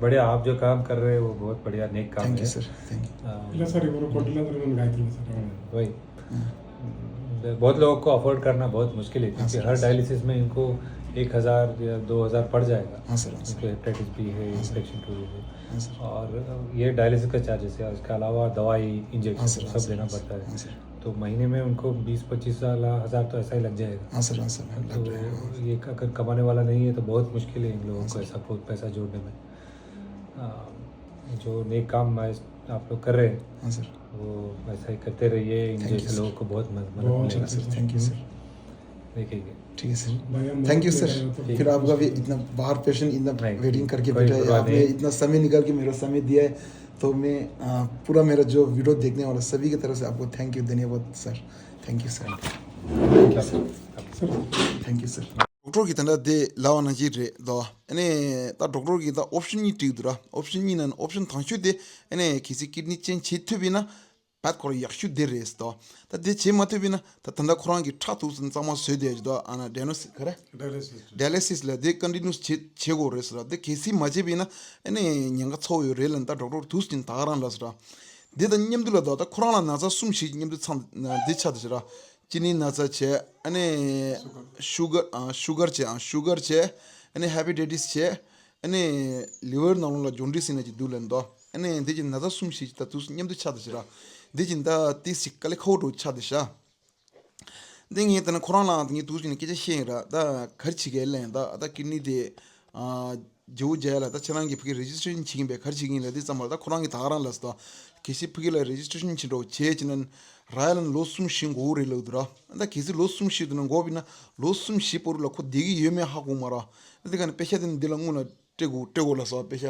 बढ़िया, आप जो काम कर रहे हैं, वो बहुत बढ़िया, नेक काम थैंक यू है। Sir, thank you. अ, ಇಲ್ಲ ಸರ್, ಇವರು ಕೊಟ್ಟಿಲ್ಲ ಅಂದ್ರೆ ನನ್ಗೆ ಆಯ್ತಿಲ್ಲ ಸರ್. वही। हाँ। बहुत लोगों को अफोर्ड करना बहुत मुश्किल है, हाँ क्योंकि सर, हर हाँ सर। डायलिसिस में इनको एक हज़ार या दो हज़ार पड़ जाएगा। हाँ सर, हाँ सर। उनको हेपेटाइटिस बी है, इन्फेक्शन टू है, हाँ सर। और ये डायलिसिस का चार्जेस है, उसके अलावा दवाई, हाँ इंजेक्शन सर, हाँ सब सर, देना हाँ सर, पड़ता हाँ है। सर। तो महीने में उनको बीस पच्चीस हज़ार तो ऐसा ही लग जाएगा। हाँ सर, हाँ सर, लग रहा है। तो ये अगर कमाने वाला नहीं है तो बहुत मुश्किल है इन लोगों हाँ को सर। ऐसा बहुत पैसा जोड़ने में। आ, जो नेक काम मैं आप लोग कर रहे हैं, हाँ सर। वो वैसा ही करते रहिए। इन Thank you, जैसे sir. लोगों को बहुत मद- मदद बहुत मिलेगा। ठीक है सर, थैंक यू सर। देखिए, ठीक है सर। भैया, थैंक यू मदद सर। कर रहे हो तो ठीक फिर है। आपका भी इतना बाहर पेशेंट इतना नहीं, वेटिंग करके कोई बैठा है, परवाह आपने नहीं। इतना समय निकाल के मेरा समय दिया है, तो मैं आ, पूरा मेरा जो वीडियो देखने वाला सभी की तरफ से आपको थैंक यू, धन्यवाद sir. Thank you sir. Thank you sir. Thank you sir. ཌོག་ཊར་གྱིས་ད་ལྟ་དེ་ལབ་པ་ནང་བཞིན་རེད་དོ། ཨ་ནི་ད་ཌོག་ཊར་གྱིས་ད་ཨོབ་ཤན་གཉིས་བྲིས་འདུག་ར། ཨོབ་ཤན་གཉིས་ནང་ཨོབ་ཤན་དང་ཤོས་དེ་ཨ་ནི་གལ་སྲིད་ཀིཌ་ནི་ཅན་བྱེད་ཐུབ་པ་ཡིན་ན་བད་ཁོ་རང་ཡག་ཤོས་དེ་རེད་དོ། ད་དེ་བྱེད་མ་ཐུབ་པ་ཡིན་ན་ད་ད་ལྟ་ཁོ་རང་གི་ཁྲག་ཐུག་ཙམ་གཙང་མ་བཟོས་བསྡད་ཡོད་དོ། ཨ་ན་ཌའི་ལི་སིས་ག་རེ། ཌའི་ལི་སིས་ཌའི་ལི་སིས་ལ་དེ་ཀོན་ཊི་ནིའུ་སི་བྱེད་བྱེད་དགོས་རེད་ཟེར་ར། དེ་གལ་སྲིད་མ་བྱས་པ་ཡིན་ན་ཨ་ནི་ཉེན་ཁ་ཚ་པོ་ཡོད་རེད་ལབ་ནས་ད་ཌོག་ཊར་དུས་ཟིན་ད་ག་རང་ལབ་ཟེར་ར། དེ་དང་མཉམ་དུ་ལ་དོ་ད་ཁོ་རང་ལ་ན་ཚ་གསུམ་བཞི་མཉམ་དུ་ཚང་འདི་ཆགས་འདུག་ཟེར་ར། གཅིན་སྙི་ན་ཚ་བྱས། ཨ་ནི་ཤུ་གར་ཨ་ཤུ་གར་བྱས། ཨ་ཤུ་གར་བྱས། ཨ་ནི་ཧེ་པ་ཊའི་ཊིས་བྱས། ཨ་ནི་ལི་ཝར་ནང་ལོགས་ལ་ཇོན་ཌིས་ཟེར་ན་ཅིག་འདུག་ལབ་འདུག་ཨ་ནི་འདི་གི་ན་ཚ་གསུམ་བཞི་ཅིག་ད་དུས་མཉམ་དུ་ཆགས་འདུག་ཟེར་ར། འདི་གི་ད་ཏིས་ཅིག་དཀའ་ལས་ཁག་པོ་འདྲ་ཆགས་འདུག་ཤག་འདི་ངས་ད་ནི་ཁོ་རང་ལའང་ད་ངས་དུས་ཟིན་ནས་སྐད་ཆ་བཤད་ཡིན་ར། ད་ག་རེ་བྱེད་ཀྱི་ལབ་ན་ད་ད་ཀིཌ་ནི་དེ་ཨ་བརྗེ་པོ་རྒྱག་ཡ་ལ་ད་ཁྱེད་རང་གིས་ཕ་གིར་རེ་ཇི་སི་ཊི་རེ་ཤན་བྱེད་ཀྱིན་པས་ག་རེ་བྱེད་ཀྱིན་ལབ་དུས་ཙམ་པ་ད་ཁོ་རང་གིས་ད་ག་རང་ལབ་སོང་། ད་གལ་སྲིད་ཕ་གི་ལ་རེ་ཇི་སི་ཊི་རེ་ཤན་བྱེད་འགྲོ་བྱེད་ཅེ་ན་རག་ཡ་ལ་ལོ་གསུམ་བཞི་འགོར་གྱི་རེད་ལབ་འདུག་ར། ད་གལ་སྲིད་ལོ་གསུམ་བཞི་དེ་ནང་འགོར་བ་ཡིན་ན་ལོ་གསུམ་བཞི་བར་དུ་ལ་ཁོ་བསྡད་ཀྱི་ཡོད་མེད་ཧ་གོ་མ་ར། ད་དེ་ག་ནས་པེ་ཤ་དེ་ནི་འདི་ལ་སྔོན་ལ་སྤྲད་དགོས་སྤྲད་དགོས་ལབ་སོང་། པེ་ཤ་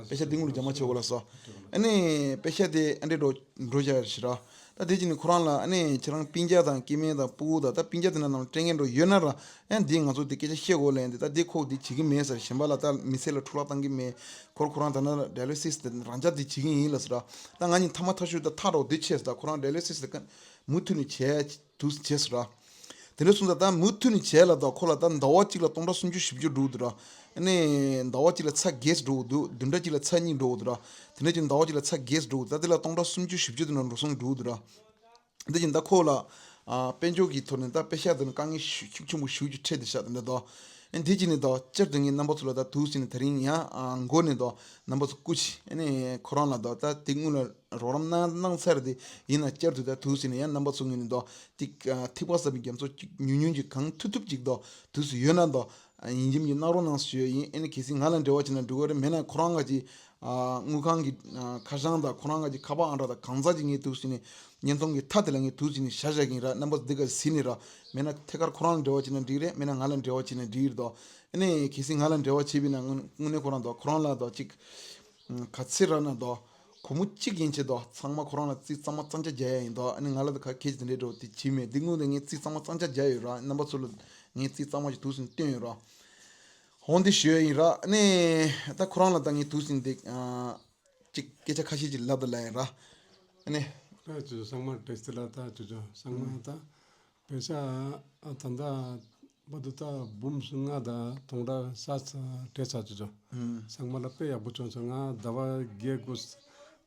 པེ་ཤ་དེ་སྔོན་ལ་རྒྱ་མ་ཆེ་དགོས་ལབ་སོང་། ཨ་ནི་པེ་ཤ་དེ་ཨ་འདྲས་འགྲོ་འགྲོ་བྱ་ཞིག་ར། ད་དེ་བྱས་ནས་ཁོ་རང་ལ་ཨ་ནི་ཁྱེད་རང་སྤུན་ཀྱག་དང་སྐྱེ་དམན་དང་སྤུ་གུ་དང་ད་སྤུན་ཀྱག་དེ་འདྲ་ནང་སྤྲད་མཁན་འགྲོ་ཡོད་ན་ར། ཨ་འདི་ང་ཚོ་དེ་སྐད་ཆ་བཤད་དགོས་ལབ་ཡིན་ཏེ། ད་དེ་ཁོ་དེ་བྱེད་ཀྱི་མེད་ཟེར། གཞན་པ་ལ་ད་མི་ཚེ་ལ་འཕྲོ་བརླག་བཏང་གི་མེད། ཁོ་ཁོ་རང་ད་ན་ཌའི་ལི་སིས་དེ་རང་འཇགས་དེ་བྱེད་ཀྱི་ཡིན་ལབ་ཟེར་ར། ད་ང་གཉིས་མཐའ་མ་མཐའ་གཞུག་ད་ཐག་རོགས་དེ་ཆད་ཟེར། ད་ཁོ་རང་ཌའི་ལི་སིས་དེ་མུ་མཐུད་ནས་བྱས། དུས་བྱས་སོང་ར། དེ་འདྲ་སོང་ཙང་ད་མུ་མཐུད་ནས་བྱས་ལ་ད་ཁོ་ལ་ད་ཟླ་བ་གཅིག་ལ་སྟོང་ཕྲག་སུམ་ཅུ་བཞི་བཅུ་འགྲོ་གི་འདུག་ར། ཨ་ནི་ཟླ་བ་གཅིག་ལ་ཚར་བརྒྱད་འགྲོ་གི་འདུག་བདུན་ཕྲག་གཅིག་ལ་ཚར་གཉིས་འགྲོ་གི་འདུག་ར། དེ་འདྲ་ཅིག་ཟླ་བ་གཅིག་ལ་ཚར་བརྒྱད་འགྲོ་གི་འདུག་ད་དེ་ལ་སྟོང་ཕྲག་སུམ་ཅུ་བཞི་བཅུ་དེ་འདྲ་འགྲོ་སོང་འགྲོ་གི་འདུག་ར། འདི་བཞིན་ད་ཁོ་ལ་ཨ་དཔལ་འབྱོར་གྱི་ཐོག་ནས་ད་པེ་ཤ་དེ་ནི་དཀའ་ངལ་ཤུགས་ཤུགས་ཆེན་པོ་ཞེ་པོ་ཅིག་འཕྲད་བསྡད་ཤག་དེ་འདྲ་དོ། ཨ་འདི་གཅིག་ནས་ད་བསྐྱར་དུ་ངས་རྣམ་པ་ཚོ་ལ་ད་དུས་ཟིན་ནས་དེ་རིང་ཡང་ཨ་མགོ་ནས་ད་རྣམ་པ་ཚོ་སྐུ་མཁྱེན། ཨ་ནི་ཁོ་རང་ལ་ད་ད་དེ་སྔོན་ལ་རོགས་རམ་གནང་གནང་ཚར་དེ་ཡིན་ན་བསྐྱར་དུ་ད་དུས་ཟིན་ནས་ཡང་རྣམ་པ་ཚོ་ངོས་ནས་ད་ཏིག་ཨ་ཐིགས་པ་བསགས་པའི་རྒྱ་མཚོ་ཅིག་ཉུང་ཉུང་ཅིག་གང་ཐུབ་ཐུབ་ཅིག་ད་དུས་སུ་ཡོད་ན་ད་ཡིན་གཅིག་མིན་གཅིག་གནང་རོགས་གནང་ཞུ་ཡ་ཡིན། ཨ་ནི་གལ་སྲིད་ང་ལ་འབྲེལ་བ་བྱས་ན་འགྲིག་གི་རེད། མེད་ན་ཁོ་རང་ག་ཅིག་ཨ་དངུལ་ཁང་གི་ཨ་ཁ་བྱང་དང་ཁོ་རང་ག་ཅིག་ཁ་པར་ཨང་གྲངས་དང་གང་ཟག་ཅིག་ངས་དུས་ཟིན་ནས་བརྙན་ཐུང་གི་མཐའ་དེ་ལ་ངས་དུས་ཟིན་ནས་བཞག་བཞག་གི་ཡིན་ར། རྣམ་པ་ཚོ་འདི་ག་གཟིགས་ནས་ར། མེད་ན་ཐད་ཀར་ཁོ་རང་ལ་འབྲེལ་བ་བྱས་ན་འགྲིག་རེད། མེད་ན་ང་ལ་འབྲེལ་བ་བྱས་ན་འགྲིག་རེད་དོ། ཨ་ནི་གལ་སྲིད་ང་ལ་འབྲེལ་བ་བྱས་པ་ཡིན་ན་དངོས་དངོས་གནས་ཁོ་རང་དོ་ཁོ་རང་ལ་དོ་ཅིག་ཨ་ག་ཚོད་རག་ན་དོ་སྒོར་མོ་གཅིག་ཡན་ཆད་དོ་ཚང་མ་ཁོ་རང་ལ་རྩིས་གཙང་མ་གཙང་ཆ་རྒྱག་ཡ་ཡིན་དོ། ཨ་ནི་ང་ལ་དོ་ག་ཁྱད་ཀྱི་དེ་འདྲས་འགྲོ་དེ་བྱས་མེད། འདི་དངོས་གནས་ངས་རྩིས་གཙང་མ་གཙང་ཆ་རྒྱག་ཡོད་ར། རྣམ་པ་ཚོ་ལ་ངས་རྩིས་གཙང་མ་ཞིག་དུས་ཟིན་བསྟན་ཡོད་ར། འོ་འདི་ཞུ་ཡ་ཡིན་ར། ཨ་ནི་ད་ཁོ་རང་ལ་ད་ངས་དུས་ཟིན་འདི་ཨ་ཅིག་སྐད་ཆ་ཁ་ཤས་ཅིག་ལབ་ད་ལབ་ཡིན་ར། ཨ་ནི། ད་ཅོ་ཅོ་ཚང་མ་བཀྲ་ཤིས་བདེ་ལེགས། ད་ཅོ་ཅོ་ཚང་མ་ད་པེ་ཤ་ཨ་ད་ད་བར་དུ་ད་འབུམ་ལྔ་དང་སྟོང་ཕྲག་ས་ས་སྤྲད་ཚར། ཅོ་ཅོ་ཚང་མ་ལ་དཔེ་ཡག་པོ་བྱུང་སོང་། ང་ཟླ་བ་བརྒྱད་དགུ་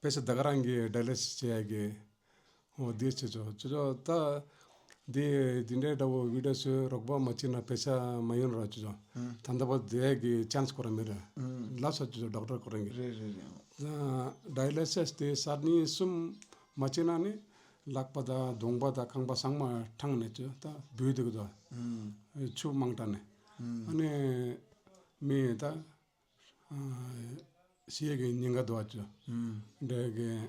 པེ་ཤ་ད་ག་རང་གི་ཌའི་ལི་སིས་བྱེད་ཡ་གི་འོ་དེ་བྱེད་ཆོག་ཅོ་ཅོ་ད། དེ་དེ་འདྲའི་འདྲ་བོ་བི་ཌི་ཡོ་ཚོས་རོགས་པ་མ་བྱས་ན་པེ་ཤ་མ་ཡོང་ར་ཅོ་ཅོ། ད་ལྟ་བར་དེ་གི་ཅན་སི་ཁོ་རང་མེད་ར། ལབ་ས་ཅོ་ཅོ་ཌོག་ཊར་ཁོ་རང་གི། རེད་རེད་རེད། ཌའི་ལི་སིས་དེ་གསར་རྙིང་གསུམ་མ་བྱས་ན་ནི་ལག་པ་དང་གདོང་པ་དང་རྐང་པ་ཚང་མ་འཕྲང་ནས་ཅོ་ད་འབུད་དེ་གི་དོ། ཆུ་མང་དྲགས་ནས། ཨ་ནི་མི་ད། ཤི་ཡས་ཀྱི་ཉེན་ཁ་འདུག་ཨ་ཅོ། འདྲ་གི།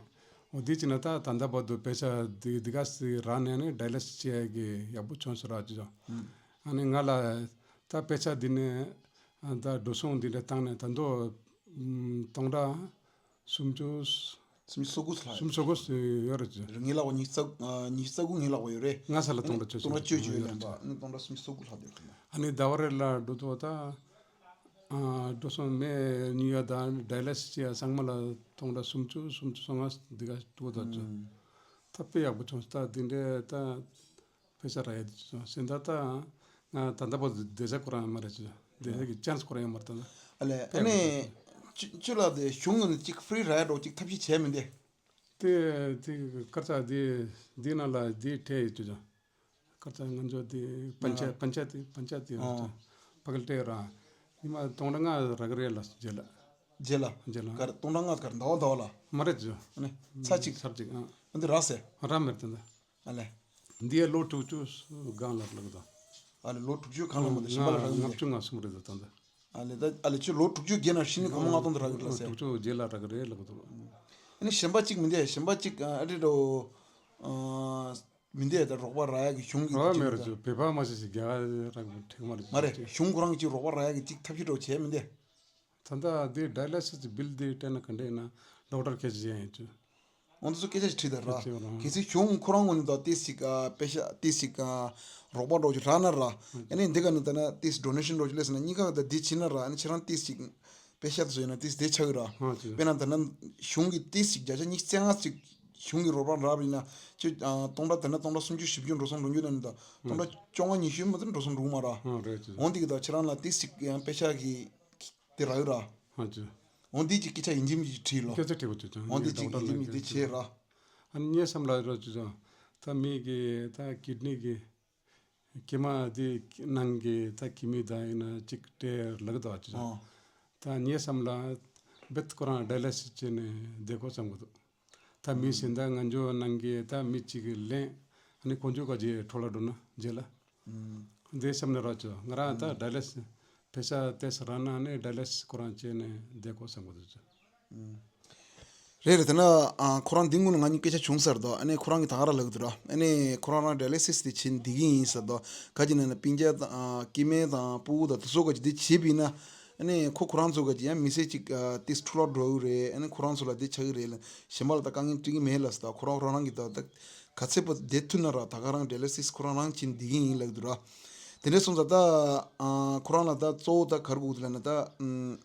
འོ་དེ་བྱས་ན་ད་ད་ལྟ་བར་དུ་པེ་ཤ་འདི་འདི་ག་ཟིག་རག་ནས་ནི་ཌའི་ལི་སིས་བྱེད་ཡས་ཀྱི་ཡག་པོ་བྱུང་ཟེར་ར་ཨ་ཅོ། ཨ་ནི་ང་ལ་ད་པེ་ཤ་འདི་ནས་ད་འགྲོ་སོང་འདི་འདྲ་བཏང་ནས་ད་མདོ་སྟོང་ཕྲག་སུམ་ཅུ། སུམ་ཅུ་སོ་དགུ་ལྷག་སུམ་ཅུ་སོ་དགུ་ཡོད་རེད་ཅོ། ངེས་ལག་པ་ཉི་ཤུ་རྩ་ཉི་ཤུ་རྩ་དགུ་ངེས་ལག་པ་ཡོད་རེད། ང་ས་ལ་སྟོང་ཕྲག་བཅུ་གཅིག་སྟོང་ཕྲག་བཅུ་གཅིག་ཡོད་ལབ་པ་ཨ་ནི་སྟོང་ཕྲག་སུམ་ཅུ་སོ་དགུ་ལྷག་ཡོད་རེད། ཨ་ནི་ཟླ་བ་རེ་ལ་འགྲོ་དོ་ད། ཨ་འགྲོ་སོང་མེད་ཉོ་ཡ་དང་ཌའི་ལི་སིས་བྱེད་ཡ་ཚང་མ་ལ་སྟོང་ཕྲག་སུམ་ཅུ་སུམ་ཅུ་སོ་ལྔ་འདི་ག་འགྲོ་ད་ཅོ། ད་དཔེ་ཡག་པོ་བྱུང་སོང་། ད་འདི་འདྲའི་ད་པེ་ཤ་རག་ཡ་འདི་ཅོ་སེམས་ད་ད་ང་ད་ལྟ་བར་བསྡད་ས་ཁོ་རང་ཡང་མ་རེད་ཅོ། བསྡད་ས་གི་ཅན་སི་ཁོ་རང་ཡང་མ་རེད་ད། ཨ་ལས་ཨ་ནི་ཅི་ཅི་ལ་དེ་གཞུང་ངོས་ནས་ཅིག་ཧྥི་རི་རག་ཡ་འདྲ་བོ་ཅིག་ཐབས་ཤེས་བྱས་མི་འདི། དེ་དེ་དཀར་ཆག་དེ་དེ་ནང་ལ་དེ་ཁྲལ་ཡོད་ཅོ་ཅོ། དཀར་ཆག་ང་ཚོ་དེ་པན་ཆ་ཨ། པན་ཆ་དེ་པན་ཆ་དེ་ཨ། ཡོད་ཅོ། ཕ་གི་སྤྲད་ར། ཉི་མ་སྟོང་ཕྲག་ལྔ་རག་གི་རེད་ལ་རྗེས་ལ། རྗེས་ལ། རྗེས་ལ། གར་སྟོང་ཕྲག་ལྔ་གར་ཟླ་བ་ཟླ་བ་ལ། མ་རེད་ཅོ། ཨ་ནི་ཚར་གཅིག་ཚར་གཅིག་ཨ། ཨ་འདི་རག་སེ། རག་མེད་དེ་འདི། ཨ་ལེ། འདི་ཡ་ལོ་དྲུག་ཅུ་སྒང་ལ་ལག་དང་། ཨ་ལེ་ལོ་དྲུག་ཅུ་གང་ལ་མ་དེ་ཞིམ་པ་ལ་རག་གི་ལྔ་བཅུ་ང་གསུམ་རེད་ད་ད་འདི། ཨ་ལེ་ད་ཨ་ལེ་ཁྱོད་ལོ་དྲུག་ཅུ་རྒྱལ་ན་ཤི་ནི་སྒོར་མོ་ལྔ་སྟོང་དུ་རག་གི་རེད་ཟེར། དྲུག་ཅུ་རྗེས་ལ་རག་གི་རེད་ལག་དང་། ཨ་ནི་ཞིམ་པ་གཅིག་མི་འདི་ཞིམ་པ་གཅིག་ཨ་རེད་འགྲོ། མི་འདི་ད་རོགས་པ་རག་ཡ་གི་གཞུང་གི་རོགས་མེད་རེད་ཅོ། བོད་པ་མ་ཟེར་ཞིག་རྒྱ་གར་རག་གི་ཁྲིག་མ་རེད་ཅོ། མ་རེད་གཞུང་ཁོ་རང་གི་ཅིག་རོགས་པ་རག་ཡ་གི་ཅིག་ཐབས་ཤེས་འགྲོ་བྱས་མི་འདི། ད་ལྟ་འདི་ཌའི་ལི་སིས་བིལ་འདི་སྤྲད་ན་ག་འདྲ་ཡིན་ན་ཌོག་ཊར་སྐད་ཆ་བཤད་ཡིན་ཅོ། འོ་འདི་ཚོ་སྐད་ཆ་ཞིག་དྲིས་དང་ར། སྐད་ཆ་རང་། གལ་སྲིད་གཞུང་ཁོ་རང་ངོས་ནས་ད་ཏིས་ཞིག་ཨ་པེ་ཤ་ཏིས་ཞིག་ཨ་རོགས་པ་འགྲོ་རྒྱུ་རག་ན་ར། ཨ་ནི་འདི་ག་ནས་ད་ན་ཏིས་ཌོ་ནེ་ཤན་འགྲོ་རྒྱུ་ལས་ཟེར་ན་གཉིས་ཀ་ད་འདི་བྱིན་ན་ར། ཨ་ནི་ཁྱེད་རང་ཏིས་ཞིག་པེ་ཤ་དེ་ཚོ་ཡིན་ན་ཏིས་དེ་ཆག་གི་ར། ཨ་ཅི། དཔེར་ན་ད་ན་གཞུང་གི་ཏིས་ཞིག་བརྒྱ་ཆ་ཉི་ཤུ་རྩ་ལྔ་ཞིག་གཞུང་གི་རོགས་པ་རག་པ་ཡིན་ན་ཁྱོད་ཨ་སྟོང་ཕྲག་ད་ན་སྟོང་ཕྲག་སུམ་ཅུ་བཞི་བཅུ་འགྲོ་སོང་འགྲོ་རྒྱུ་ན་ནི་ད་སྟོང་ཕྲག་བཅོ་ལྔ་ཉི་ཤུ་མ་ཚད་འགྲོ་སོང་འགྲོ་གི་མ་ར། ཨ་རེད་ཅི། འོ་འདི་གི་ད་ཁྱེད་རང་ལ་ཏིས་ཞིག་ཡང་པེ་ཤ་གི་དེ་རག་ཡོད་ར། ཨ་ཅི། འོ་འདི་ཅིག་སྐད་ཆ་ཡིན་གཅིག་མིན་གཅིག་དྲིས་ལོ། སྐད་ཆ་དྲི་བ་ཅིག་ཅང་འོ་འདི་ཅིག་ཡིན་གཅིག་མིན་གཅིག་བྱས་ར། ཨ་ནི་ངའི་བསམ་ལ་རོ་ཅི་ཅང་ད་མི་གི་ད་ཀིཌ་ནི་གི་ཀི་མ་དེ་ནང་གི་ད་ཀི་མི་ད་ཡིན་ན་ཅིག་སྤྲད་ལག་ད་ཅི་ཅང་ཨོ། ད་ངའི་བསམ་ལ་བེད་ཁོ་རང་ཌའི་ལི་སིས་བྱས་ནས་བསྡད་དགོས་བསམ་གི་འདུག་ད་མི་ཟིན་ད་ང་ཚོ་ནང་གི་ད་མི་གཅིག་གི་ལན་ཨ་ནི་ཁོང་ཚོ་ག་ཅིག་འཕྲོ་བརླག་འགྲོ་ན་རྗེས་ལ། ཨུམ། འདི་བསམ་ནས་རོགས་ཅོ། ང་རང་ད་ཨུམ་ཌའི་ལི་སིས་པེ་ཤ་ཏོག་ཙམ་རག་ན་ཨ་ནི་ཌའི་ལི་སིས་ཁོ་རང་བྱས་ནས་བསྡད་དགོས་བསམ་གི་འདུག་ཅོ། ཨུམ། རེད་རེད། དེ་ན་ཨ་ཁོ་རང་འདི་སྔོན་ལ་ང་གཉིས་སྐད་ཆ་བྱུང་ཚར་འདུག་ཨ་ནི་ཁོ་རང་གིས་ད་ག་རང་ལབ་གི་འདུག་ར། ཨ་ནི་ཁོ་རང་རང་ཌའི་ལི་སིས་དེ་བྱེད་བསྡད་ཀྱི་ཡིན་ཟེར་འདུག་ག་ཅི་ན་ན་སྤུན་ཀྱག་དང་ཨ་སྐྱེ་དམན་དང་ཕྲུ་གུ་དང་དེ་ཚོ་ག་ཅིག་དེ་བྱེད་པ་ཡིན་ན། ཨ་ནི་ཁོ་ཁོ་རང་ཚོ་ག་ཅིག་ཡང་མི་ཚེ་གཅིག་ཨ་ཏིས་འཕྲོ་བརླག་འགྲོ་གི་རེད། ཨ་ནི་ཁོ་རང་ཚོ་ལ་དེ་ཆགས་ཀྱི་རེད་ལ་གཞན་པ་ལ་ད་དཀའ་ངལ་སྤྲད་ཀྱི་མེད་ལ་ཟེར། ད་ཁོ་རང་རང་རང་གི་ད་ད་ག་ཚད་པོ་བསྡད་ཐུབ་ན་ར་ད་ག་རང་ཌའི་ལི་སིས་ཁོ་རང་རང་བྱེད་བསྡད་ཀྱི་ཡིན་ལབ་འདུག་ར། དེ་འདྲ་སོང་ཙང་ད་ཨ་ཁོ་རང་ལ་ད་གཙོ་བོ་ད་ག་རེ་དགོས་འདུག་ལབ་ན་ད་ཨམ།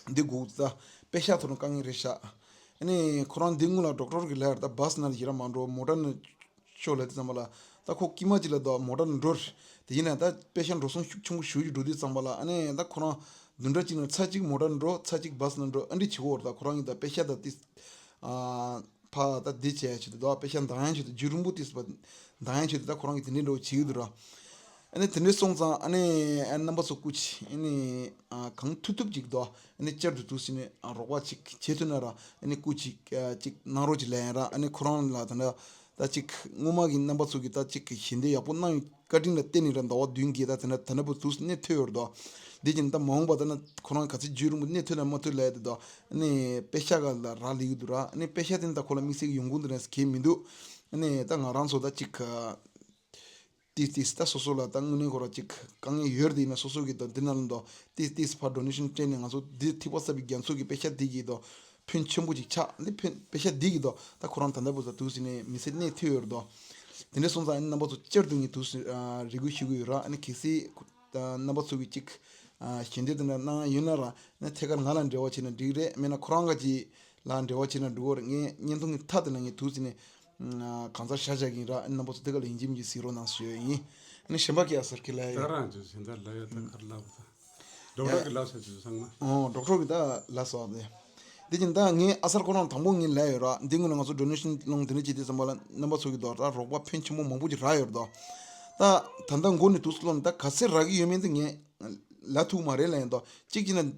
འདི་དགོས་ད་པེ་ཤ་ཐོག་ནས་དཀའ་ངལ་རེད་ཤག་ཨ་ནི་ཁོ་རང་འདི་སྔོན་ལ་ཌོག་ཊར་གི་ལབ་ཡ་ད་བྷས་ནང་ལ་ཡི་ར་མ་འགྲོ་མོ་ཊ་ནང་ཤོག་ལབ་དུས་ཙམ་པ་ལ་ད་ཁོ་སྐྱེས་མ་གཅིག་ལ་ད་མོ་ཊ་ནང་འགྲོ་རེད། དེ་ཡིན་ན་ད་པེ་ཤ་འགྲོ་སོང་ཤུགས་ཆེན་པོ་ཞེ་པོ་ཅིག་འགྲོ་དུས་ཙམ་པ་ལ་ཨ་ནི་ད་ཁོ་རང་བདུན་ཕྲག་གཅིག་ནང་ཚར་གཅིག་མོ་ཊ་ནང་འགྲོ་ཚར་གཅིག་བྷས་ནང་འགྲོ་ཨ་འདྲ་བྱེད་ཀྱི་ཡོད་རེད། ད་ཁོ་རང་གི་ད་པེ་ཤ་ད་ཏིས་ཨ། ཕ་ད་འདི་བྱས་ཆེད་དུ་ད་པེ་ཤ་འདང་ཡང་ཆེད་དུ་རྒྱུན་རིང་པོ་དེ་སུ་པ་འདང་ཡང་ཆེད་དུ་ད་ཁོ་རང་གིས་དེ་འདྲའི་འགྲོ་བྱེད་ཀྱི་འདུག་ར། ཨ་ནི་དེ་འདྲའི་སོང་ཙང་ཨ་ནི་ཨ་རྣམ་པ་ཚོ་སྐུ་མཁྱེན་ཨ་ནི་ཨ་གང་ཐུབ་ཐུབ་ཅིག་ད་ཨ་ནི་བསྐྱར་དུ་འདུག་སེ་ནས་ཨ་རོགས་པ་ཅིག་བྱེད་ཐུབ་ན་ར་ཨ་ནི་སྐུ་མཁྱེན་ཅིག་གནང་རོགས་ཅིག་ལབ་ཡིན་ར། ཨ་ནི་ཁོ་རང་ལ་ད་ད་ད་ཅིག་སྔོན་མ་གི་རྣམ་པ་ཚོ་གིས་ད་ཅིག་ཞལ་འདེབས་ཡག་པོ་གནང་ཡོད། བཀའ་དྲིན་ལ་བརྟེན་ནས་ར་ཟླ་བ་བདུན་བརྒྱད་ད་དེ་འདྲ་ད་འདྲ་པོ་འདུག་སེ་གནས་ཐུབ་ཡོད་རེད་དོ། འདི་བཞིན་ད་མ་འོངས་པ་ད་ན་ཁོ་རང་ག་ཚོད་རྒྱུན་རིང་པོ་གནས་ཐུབ་ན་མ་ཐུབ་ལབ་ཡ་དེ་དོ། ཨ་ནི་པེ་ཤ་ག་ལ་རག་ལས་ཀྱི་འདུག་ར། ཨ་ནི་པེ་ཤ་དེ་ནི་ད་ཁོ་ལ་དམིགས་བསལ་གྱི་ཡོང་ཁུངས་དེ་འདྲ་གང་ཡང་མི་འདུག་ཨ་ནི་ད་ང་རང་ཚོ་ད་ཅིག་ཏིས་ཏིས་ད་སོ་སོ་ལ་ད་དངོས་གནས་ཁོ་ར་ཅིག་དཀའ་ངལ་ཡོད་རེད་དེ་ཡིན་ན་སོ་སོ་གི་ད་འདི་ནང་ལ་ད་ཏིས་ཏིས་ཕར་ཌོ་ནེ་ཤན་སྤྲད་ནས་ང་ཚོ་འདི་ཐིགས་པ་བསགས་པའི་རྒྱ་མཚོ་གི་པེ་ཤ་འདི་གི་ད་ཕོན་ཆེན་པོ་ཅིག་ཆགས། འདི་ཕོན་པེ་ཤ་འདི་གི་ད་ད་ཁོ་རང་ད་ལྟ་བུ་ད་འདུག་སེ་ནས་མི་ཚེ་གནས་ཐུབ་ཡོད་རེད་དོ། དེ་འདྲ་སོང་ཙང་ཨ་ནི་རྣམ་པ་ཚོ་བསྐྱར་དུ་ངས་འདུག་སེ་ཨ་རེ་སྐུལ་ཞུ་གི་ཡོད་ར། ཨ་ནི་གལ་སྲིད་ཁོ་ད་རྣམ་པ་ཚོ་གི་ཅིག་ཨ་ཞལ་འདེབས་དེ་འདྲ་གནང་ཡོད་ན་ར་ཨ་ནི་ཐད་ཀར་ང་ལ་འབྲེལ་བ་བྱས་ན་འགྲིག་རེད། མེད་ན་ཁོ་རང་ག་ཅིག་ལ་འབྲེལ་བ་བྱས་ན་འགྲིག་གི་རེད། ངས་བརྙན་ཐུང་གི་མཐའ་དེ་ན་ངས་འདུག་སེ་ནས་ཨ་གང་ཟག་བཞག་བཞག་གི་ཡིན་ར། ཨ་ནི་རྣམ་པ་ཚོ་དེ་ག་ལ་ཡིན་གཅིག་མིན་གཅིག་གཟིགས་རོགས་གནང་ཞུ་ཡ་ཡིན། ཨ་ནི་གཞན་པ་གི་ཨ་སར་ཁི་ལ་ཡོད། ད་རང་ཚོ་གཞན་དག་ལ་ཡོད་ད་གར་ལ་བ་ད། ཌོག་ཊར་གི་ལབ་ས་ཚོད་ཚང་མ། ཨོ་ཌོག་ཊར་གི་ད་ལབ་ས་དེ། དེ་བཞིན་ད་ངས་ཨ་སར་ཁོ་རང་དང་པོ་ངས་ལབ་ཡོད་ར། འདི་སྔོན་ལ་ང་ཚོ་ཌོ་ནེ་ཤན་སློང་དེ་འདྲ་བྱེད་དུས་ཙམ་པ་ལ་རྣམ་པ་ཚོ་གི་དོ་ད་རོགས་པ་ཕོན་ཆེན་པོ་མང་པོ་ཅིག་རག་ཡོད་རེད་དོ། ད་ད་ལྟ་མགོ་ནས་འདུག་སེ་སློང་ནས་ད་ག་ཚད་རག་གི་ཡོད་མེད་དེ་ངས་ལབ་ཐུབ་མ་རེད་ལབ་ཡིན་དོ། གཅིག་བྱས་ན་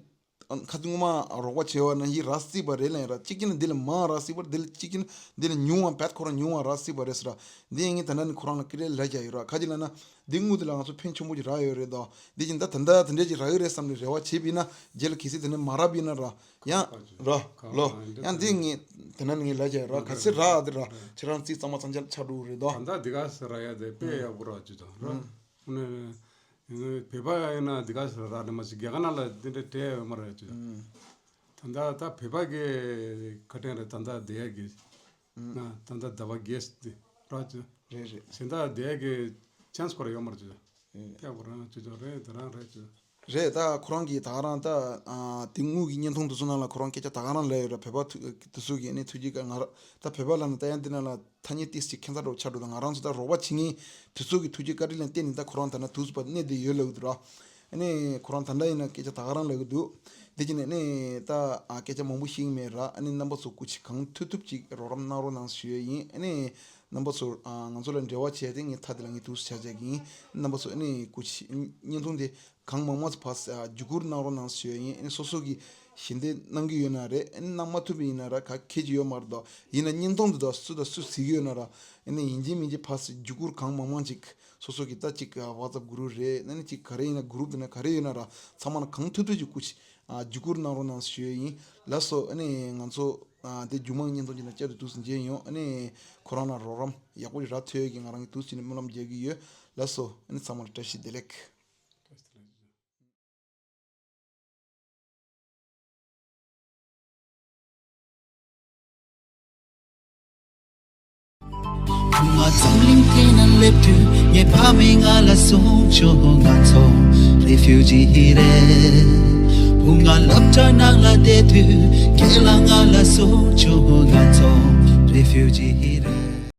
ཁ་སང་སྔོན་མ་རོགས་པ་བྱས་པ་ན་ཡིན་རག་སྲིད་པ་རེད་ལབ་ཡིན་ར། གཅིག་བྱས་ན་འདི་ལས་མང་རག་སྲིད་པ་རེད། འདི་ལས་གཅིག་བྱས་ན་འདི་ལས་ཉུང་བ་བད་ཁོ་རང་ཉུང་བ་རག་སྲིད་པ་རེད་ཟེར་ར། འདི་ངས་ད་ལྟ་ནས་ཁོ་རང་ལ་ཀི་རེ་ལབ་བྱས་ཡོད་ར། ག་ཅི་ལབ་ན། འདི་དངུལ་དེ་ལ་ང་ཚོ་ཕན་ཆེན་པོ་ཞིག་རག་ཡོད་རེད་དོ། འདི་བཞིན་ད་ད་ལྟ་དེ་འདྲས་ཅིག་རག་གི་རེད་བསམ་ནས་རེ་བ་བྱས་པ་ཡིན་ན་རྗེས་ལ་གལ་སྲིད་དེ་ནས་མ་རག་པ་ཡིན་ན་ར་ཡང་ར་ལོ་ཡང་འདི་ངས་དེ་ན་ངས་ལབ་བྱས་ར། ག་ཚོད་རག་དེ་ར་ཁྱེད་རང་རྩིས་གཙང་མ་གཙང་རྐྱང་ཆགས་འགྲོ་གི་རེད་དོ། ད་ལྟ་འདི་ག་ཚོད་རག་ཡ་དེ་དཔེ་ཡག་པོ་རག་ཅིག་དང་ར། ཨུམ། ཨ་ནི་བོད་པ་ཡིན་ན་འདི་ག་ཚོད་རག་ནས་མ་ཟིག་རྒྱ་གར་ནང་ལ་འདི་འདྲས་སྤྲད་ཡོད་མ་རེད་ཅིག་དང་། ཨུམ། ད་ལྟ་ད་བོད་པ་གི་ཁ་ཕྲན་རེད་ད་ལྟ་བསྡད་ཡ་གི། ང་ད་ལྟ་ཟླ་བ་བརྒྱད་དེ་རག་ཅིག་རེད་རེད། གཞན་དག་བསྡད་ཀྱི་ཆན་སི་ཁོ་ར་ཡོད་མ་རེད་ཅིག་ཨེ། ཕེབས་པ་རང་ཅིག་ཅོག་རེད་དེ་རང་རེད་ཅིག་རེད། ད་ཁོ་རང་གིས་ད་ག་རང་ད་ཨ་དེ་དངུལ་གྱི་བརྙན་ཐུང་དེ་ཚོ་ནང་ལ་ཁོ་རང་སྐད་ཆ་ད་ག་རང་ལབ་ཡོད་ར། བོད་པ་དེ་ཚོ་གིས་ཨ་ནི་ཐུགས་རྗེ་ཆེ་ང་ར་ད་བོད་པ་ལབ་ན་ད་ཡང་འདི་ནང་ལ་ཐ་སྙད་ཏིས་ཅིག་ཁྱད་མཚར་འདྲ་བོ་ཆགས་འགྲོ། ད་ང་རང་ཚོ་ད་རོགས་པ་བྱེད་མཁན་དེ་ཚོ་གི་ཐུགས་རྗེ་བཀའ་དྲིན་ལ་བརྟེན་ནས་ད་ཁོ་རང་ད་ན་དུས་སུ་བ་གནས་བསྡད་ཡོད་ལབ་ཀྱི་འདུག་ར། ཨ་ནི་ཁོ་རང་ད་ལྟ་ཡིན་ན་སྐད་ཆ་ད་ག་རང་ལབ་ཀྱི་འདུག་འདི་བྱས་ནས་ཨ་ནི་ད་ཨ་སྐད་ཆ་མང་པོ་བཤད་ཀྱི་མེད་ར། ཨ་ནི་རྣམ་པ་ཚོ་སྐུ་མཁྱེན་གང་ཐུབ་ཐུབ་ཅིག་རོགས་རམ་གནང་རོགས་གནང་ཞུ་ཡས་ཡིན། ཨ་ནི་རྣམ་པ་ཚོ་ཨ་ང་ཚོ་ལ་འབྲེལ་བ་བྱས་ཏེ་ངས་མཐའ་དེ་ལ་ངས་འདུག་སེ་བྱ་བྱ་གི་ཡིན། རྣམ་པ་ཚོ་ཨ་ནི་སྐུ་མཁྱེན་བརྙན་ཐུང་དེ་ གང་མང་མང་ཕར་བརྒྱུད་བསྐུར་གནང་རོགས་གནང་ཞུ་ཡ་ཡིན། ཨ་ནི་སོ་སོ་གི་ཞལ་འདེབས་གནང་གི་ཡོད་ན་རེད། ཨ་ནི་གནང་མ་ཐུབ་པ་ཡིན་ན་ར་ག་ཁྱད་ཀྱི་ཡོད་མ་རེད་དོ། ཡིན་ན་བརྙན་ཐུང་འདི་དག་སུ་དང་སུ་གཟིགས་ཀྱི་ཡོད་ན་ར། ཨ་ནི་ཡིན་གཅིག་མིན་གཅིག་ཕར་བརྒྱུད་བསྐུར་གང་མང་མང་ཅིག་སོ་སོ་གི་ད་ཅིག་ཨ་WhatsApp group རེད། ཨ་ནི་ཅིག་ག་རེ་ཡིན་ན་group དེ་ན་ག་རེ་ཡོད་ན་ར་ཚང་མ་ན་གང་ཐུབ་ཐུབ་ཅིག་སྐུ་མཁྱེན་ཨ་བརྒྱུད་བསྐུར་གནང་རོགས་གནང་ཞུ་ཡ་ཡིན། ལགས་སོ། ཨ་ནི་ང་ཚོ་ཨ་དེ་རྒྱུན་མང་བརྙན་ཐུང་ཅིག་ན་བསྐྱར་དུ་ཐུགས་སུ་མཇལ་ཡོང་། ཨ་ནི་ཁོ་རང་ལ་རོགས་རམ་ཡག་པོ་ཞིག་རག་ཐུབ་ཡ་གི་ང་རང་གི་ཐུགས་སུ་ནས་སྨོན་ལམ་རྒྱག་གི་ཡོད། ལགས་སོ། ཨ་ནི་ཚང་མ་ལ་བཀྲ་ཤིས་བདེ་ལེགས། བུ་ང་འཛམ་གླིང་འདི་ན་སླེབས་དུས་ངའི་ཕ་མས་ང་ལ་གསུངས་བྱུང་། ང་ཚོ་རེ་ཕིའུ་ཇི་རེད། བུ་ང་སློབ་གྲྭ་ནང་ལ་བསྡད་དུས་ཁྱེད་ལ་ང་ལ་གསུངས་བྱུང་། ང་ཚོ་རེ་ཕིའུ་ཇི་